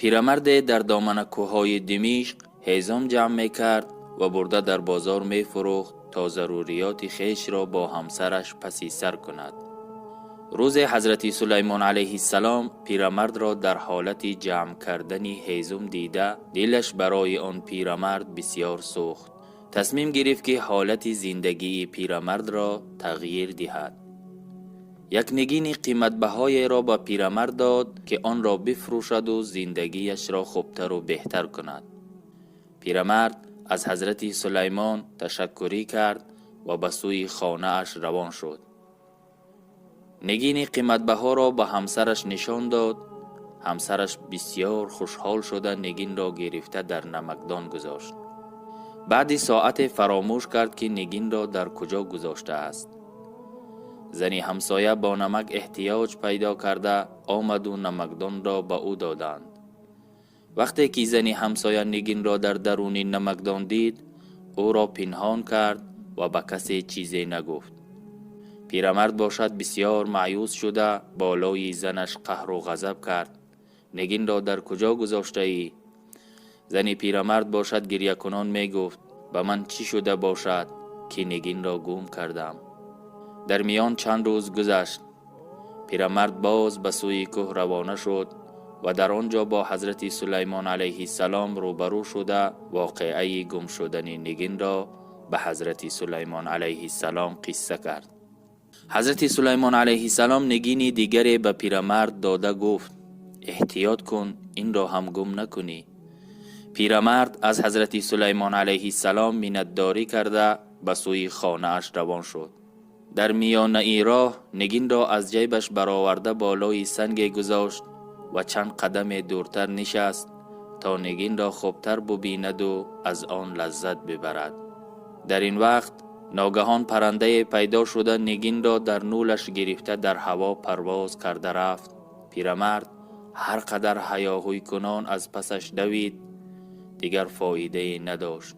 Пирамарде дар домани кӯҳҳои Димишқ ҳезум ҷамъ мекард ва бурда дар бозор мефурӯхт, то заруриёти хешро бо ҳамсараш паси сар кунад. Рӯзе Ҳазрати Сулаймон алайҳиссалом пирамардро дар ҳолати ҷамъ кардани ҳезум дида, дилаш барои он пирамард бисёр сӯхт. Тасмим гирифт, ки ҳолати зиндагии пирамардро тағйир диҳад. Як нигини қиматбаҳоеро ба пирамард дод, ки онро бифурӯшаду зиндагиашро хубтару беҳтар кунад. Пирамард аз Ҳазрати Сулаймон ташаккурӣ кард ва ба сӯи хонааш равон шуд. Нигини қиматбаҳоро ба ҳамсараш нишон дод. Ҳамсараш бисёр хушҳол шуда, нигинро гирифта дар намакдон гузошт. Баъди соате фаромӯш кард, ки нигинро дар куҷо гузоштааст. Зани ҳамсоя бо намак эҳтиёҷ пайдо карда омаду намакдонро ба ӯ доданд. Вақте ки зани ҳамсоя нигинро дар даруни намакдон дид, ӯро пинҳон кард ва ба касе чизе нагуфт. Пирамард бошад, бисёр маъюс шуда, болои занаш қаҳру ғазаб кард: «Нигинро дар куҷо гузоштаӣ?» Зани пирамард бошад, гирьякунон мегуфт: «Ба ман чӣ шуда бошад, ки нигинро гум кардам?» Дар миён чанд рӯз гузашт. Пирамард боз ба сӯи кӯҳ равона шуд ва дар он ҷо бо Ҳазрати Сулаймон алайҳиссалом рӯбарӯ шуда, воқеаи гум шудани нигинро ба Ҳазрати Сулаймон алайҳиссалом қисса кард. Ҳазрати Сулаймон алайҳиссалом нигини дигаре ба пирамард дода гуфт: «Эҳтиёт кун, инро ҳам гум накунӣ». Пирамард аз Ҳазрати Сулаймон алайҳиссалом миннатдорӣ карда, ба сӯи хонааш равон шуд. Дар миёнаи роҳ нигинро аз ҷайбаш бароварда, болои санге гузошт ва чанд қадаме дуртар нишаст, то нигинро хубтар бубинаду аз он лаззат бибарад. Дар ин вақт ногаҳон паррандае пайдо шуда, нигинро дар нӯлаш гирифта, дар ҳаво парвоз карда рафт. Пирамард ҳар қадар ҳаёҳӯйкунон аз пасаш давид, дигар фоидае надошт.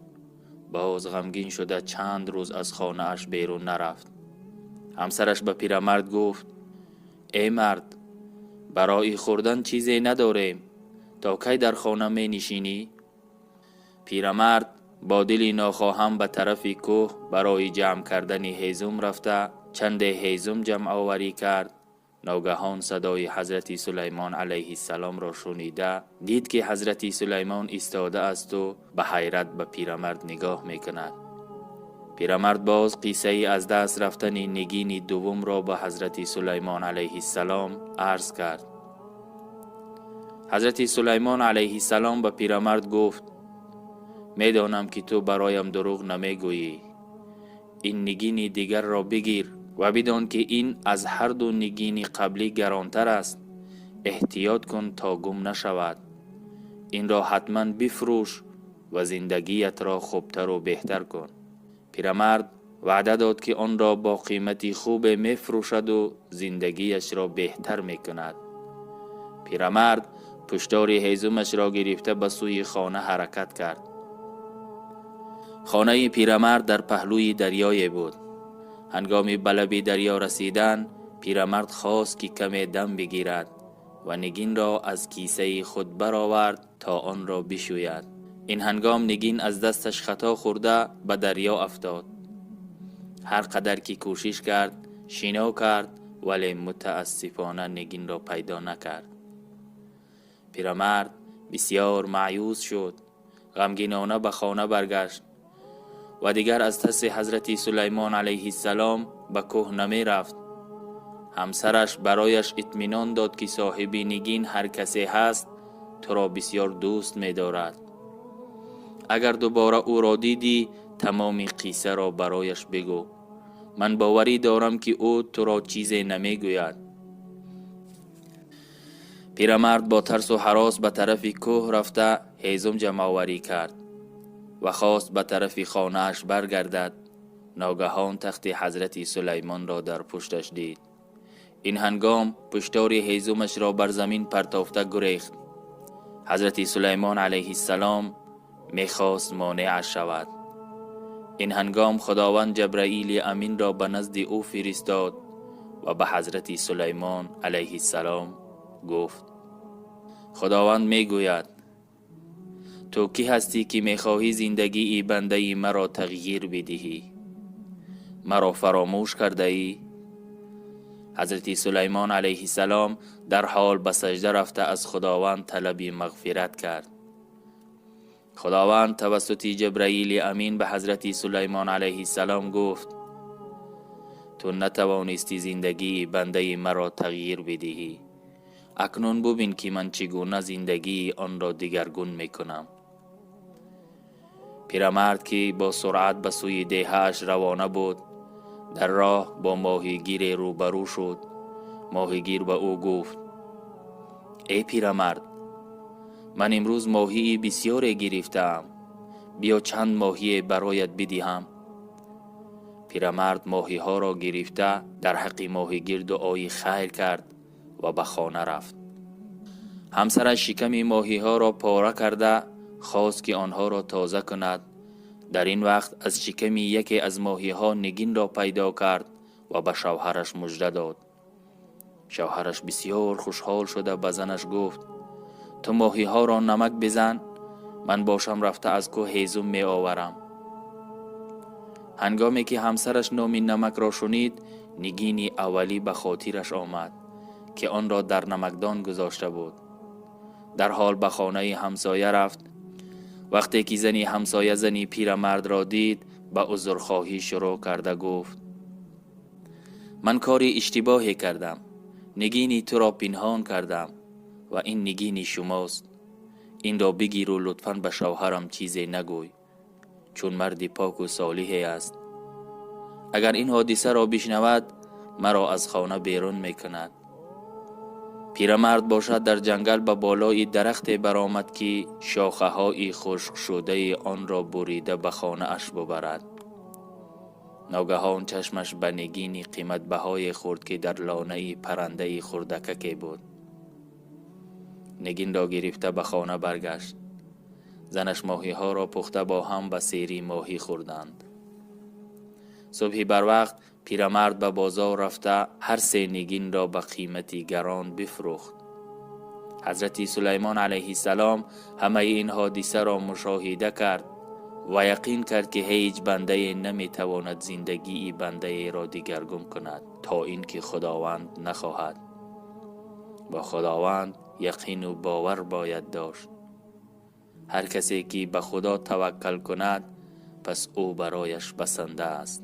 Боз ғамгин шуда, чанд рӯз аз хонааш берун нарафт. Ҳамсараш ба пирамард гуфт: «Эй мард, барои хӯрдан чизе надорем, то кай дар хона менишинӣ?» Пирамард бо дили нохоҳам ба тарафи кӯҳ барои ҷамъ кардани ҳезум рафта, чанде ҳезум ҷамъоварӣ кард. Ногаҳон садои Ҳазрати Сулаймон алайҳиссаломро шунида, дид, ки Ҳазрати Сулаймон истодаасту ба ҳайрат ба пирамард нигоҳ мекунад. Пирамард боз қиссаи аз даст рафтани нигини дуввумро ба Ҳазрати Сулаймон алайҳиссалом арз кард. Ҳазрати Сулаймон алайҳиссалом ба пирамард гуфт: «Медонам, ки ту бароям дурӯғ намегӯӣ. Ин нигини дигарро бигир ва бидон, ки ин аз ҳарду нигини қаблӣ гаронтар аст. Эҳтиёт кун, то гум нашавад. Инро ҳатман бифурӯш ва зиндагиятро хубтару беҳтар кун». Пирамард ваъда дод, ки онро бо қимати хубе мефурӯшаду зиндагиашро беҳтар мекунад. Пирамард пуштори ҳезумашро гирифта, ба сӯи хона ҳаракат кард. Хонаи пирамард дар паҳлӯи дарёе буд. Ҳангоми ба лаби дарё расидан, пирамард хост, ки каме дам бигирад, ва нигинро аз кисаи худ баровард, то онро бишӯяд. Ин ҳангом нигин аз дасташ хато хӯрда, ба дарё афтод. Ҳар қадар ки кӯшиш кард, шино кард, вале мутаассифона нигинро пайдо накард. Пирамард бисёр маъюс шуд, ғамгинона ба хона баргашт ва дигар аз тарси Ҳазрати Сулаймон алайҳиссалом ба кӯҳ намерафт. Ҳамсараш барояш итминон дод, ки соҳиби нигин ҳар касе ҳаст, туро бисёр дӯст медорад. Агар дубора ӯро дидӣ, тамоми қиссаро барояш бигӯ. Ман боварӣ дорам, ки ӯ туро чизе намегӯяд. Пирамард бо тарсу ҳарос ба тарафи кӯҳ рафта, ҳезум ҷамъоварӣ кард ва хост ба тарафи хонааш баргардад. Ногаҳон тахти Ҳазрати Сулаймонро дар пушташ дид. Ин ҳангом пуштори ҳезумашро бар замин партофта гурехт. Ҳазрати Сулаймон алайҳиссалом мехост монеаш шавад. Ин ҳангом Худованд Ҷабраили Аминро ба назди ӯ фиристод ва ба Ҳазрати Сулаймон алайҳиссалом гуфт: Худованд мегӯяд: ту кӣ ҳастӣ, ки мехоҳӣ зиндагии бандаи маро тағйир бидиҳӣ? Маро фаромӯш кардаӣ? Ҳазрати Сулаймон алайҳиссалом дарҳол ба саҷда рафта, аз Худованд талаби мағфират кард. Худованд тавассути Ҷабраили Амин ба ҳазрати Сулаймон алайҳиссалом гуфт: ту натавонистӣ зиндагии бандаи маро тағйир бидиҳӣ. Акнун бубин, ки ман чӣ гуна зиндагии онро дигаргун мекунам. Пирамард, ки бо суръат ба сӯи деҳааш равона буд, дар роҳ бо моҳигире рӯбарӯ шуд. Моҳигир ба ӯ гуфт: эй пирамард, ман имрӯз моҳии бисёре гирифтаам. Биё, чанд моҳие бароят бидиҳам. Пирамард моҳиҳоро гирифта, дар ҳаққи моҳигир дуои хайр кард ва ба хона рафт. Ҳамсараш шиками моҳиҳоро пора карда хост, ки онҳоро тоза кунад. Дар ин вақт аз шиками яке аз моҳиҳо нигинро пайдо кард ва ба шавҳараш мужда дод. Шавҳараш бисёр хушҳол шуда, ба занаш гуфт: ту моҳиҳоро намак бизан, ман бошам рафта аз кӯҳ ҳезум меоварам. Ҳангоме ки ҳамсараш номи намакро шунид, нигини аввалӣ ба хотираш омад, ки онро дар намакдон гузошта буд. Дарҳол ба хонаи ҳамсоя рафт. Вақте ки зани ҳамсоя зани пирамардро дид, ба узрхоҳӣ шурӯъ карда гуфт: ман кори иштибоҳе кардам, нигини туро пинҳон кардам ва ин нигини шумост. Инро бигиру лутфан ба шавҳарам чизе нагӯй, чун марди поку солиҳе аст. Агар ин ҳодисаро бишнавад, маро аз хона берун мекунад. Пирамард бошад, дар ҷангал ба болои дарахте баромад, ки шохаҳои хушкшудаи онро бурида ба хонааш бубарад. Ногаҳон чашмаш ба нигини қиматбаҳое хӯрд, ки дар лонаи паррандаи хурдакаке буд. Нигинро гирифта ба хона баргашт. Занаш моҳиҳоро пухта, бо ҳам ба сери моҳӣ хӯрданд. Субҳи барвақт пирамард ба бозор рафта, ҳар се нигинро ба қимати гарон бифрӯхт. Ҳазрати Сулаймон алайҳиссалом ҳамаи ин ҳодисаро мушоҳида кард ва яқин кард, ки ҳеҷ бандае наметавонад зиндагии бандаеро дигаргун кунад, то ин ки Худованд нахоҳад. Бо Худованд яқину бовар бояд дошт. Ҳар касе ки ба Худо таваккал кунад, пас ӯ барояш басанда аст.